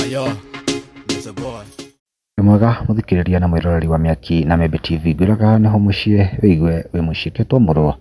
Ayo, Mr. Boy. Wĩ mwega mũthikĩrĩria na mwĩroreri wa Mĩaki na Membe TV, ngwĩraga nĩho mũciĩ wĩigue wĩ mũciĩ ketwo mũrũ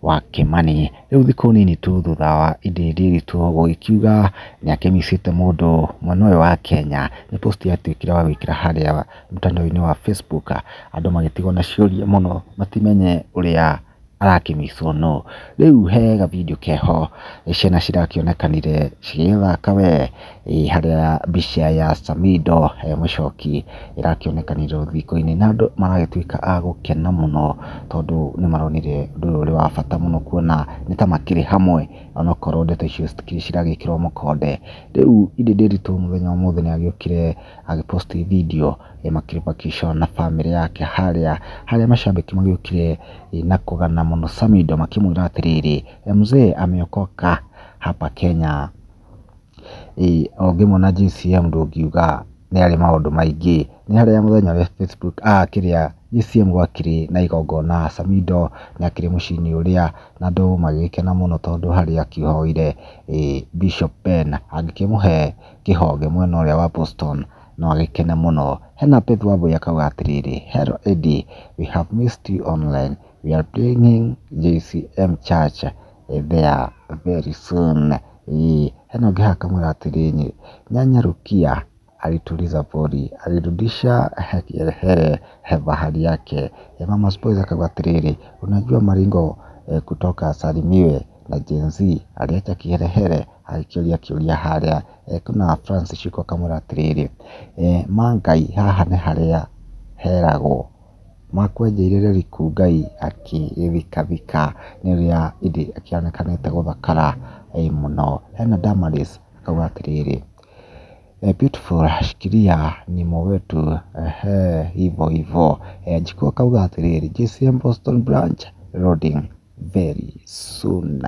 wa Kĩmani. Rĩu thikũ nini tu thutha wa Edday Ndiritu gũgĩkiuga nĩ akĩmicĩte mũndũ mwena ũyũ wa Kenya, nĩ post atuĩkire wa gwĩkĩra harĩa mtandao-inĩ wa Facebook, andũ magĩtigwo na ciũria mũno matimenye ũrĩa arakĩmicwo nũ. Rĩu he ga video keho ciana cirakĩonekanire cigĩthaka we harĩa mbica ya Samidoh Mũchoki ĩrakĩonekanire rũthingo-inĩ na andũ maragĩtuĩka a gũkena mũno tondũ nĩ maronire ũndũ ũyũ ũrĩ wa bata mũno kuona nĩ ta makĩrĩ hamwe onokorwo ndeto icio citikĩrĩ ciragĩkĩrwo mũkonde. Rĩu Edday Ndiritu mũthenya wa ũmũthĩ nĩ agĩũkire agĩpost video makĩrĩ vacation na bamĩrĩ yake harĩa harĩa mashabiki magĩũkire na kũgana mũno Samidoh makĩmwĩra atĩrĩrĩ, mzee ameokoka hapa Kenya. Ũngĩmuona JCM ndũngiuga nĩ arĩ maũndũ maingĩ, nĩ harĩa mũthenya wa Facebook kĩrĩa JCM gwakĩrĩ na igongona Samidoh nĩ akĩrĩ mũciĩ-inĩ ũrĩa na andũ magĩgĩkena mũno tondũ harĩa akĩhoire Bishop Ben angĩkĩmũhe kĩhonge mwena ũrĩa wa Boston no agĩkene mũno. Hena Beth Wambui akauga atĩrĩrĩ, hello Edday, we have missed you online, we are bringing JCM Church there very soon. Hena ũngĩ haha akamwĩra atĩrĩrĩ, nyanya Rukia alituliza pori, alirudisha kiherehere bahari yake. Mama's Boys akauga atĩrĩrĩ, unajua maringo kutoka asalimiwe na Gen Z aliacha kiherehere agĩkĩũria kĩũria harĩa. Kuna Francis Shiko akamwĩra atĩrĩrĩ, ma Ngai haha nĩ harĩa heragwo makwenjeire rĩriku Ngai akĩrĩthikathika nĩ ũrĩa Edday akĩonekanĩte gũthakara mũno. Hena Damaris akauga atĩrĩrĩ, beautiful shikilia nimo wetu hivo hivo. Jiko akauga atĩrĩrĩ, JCM Boston branch loading very soon.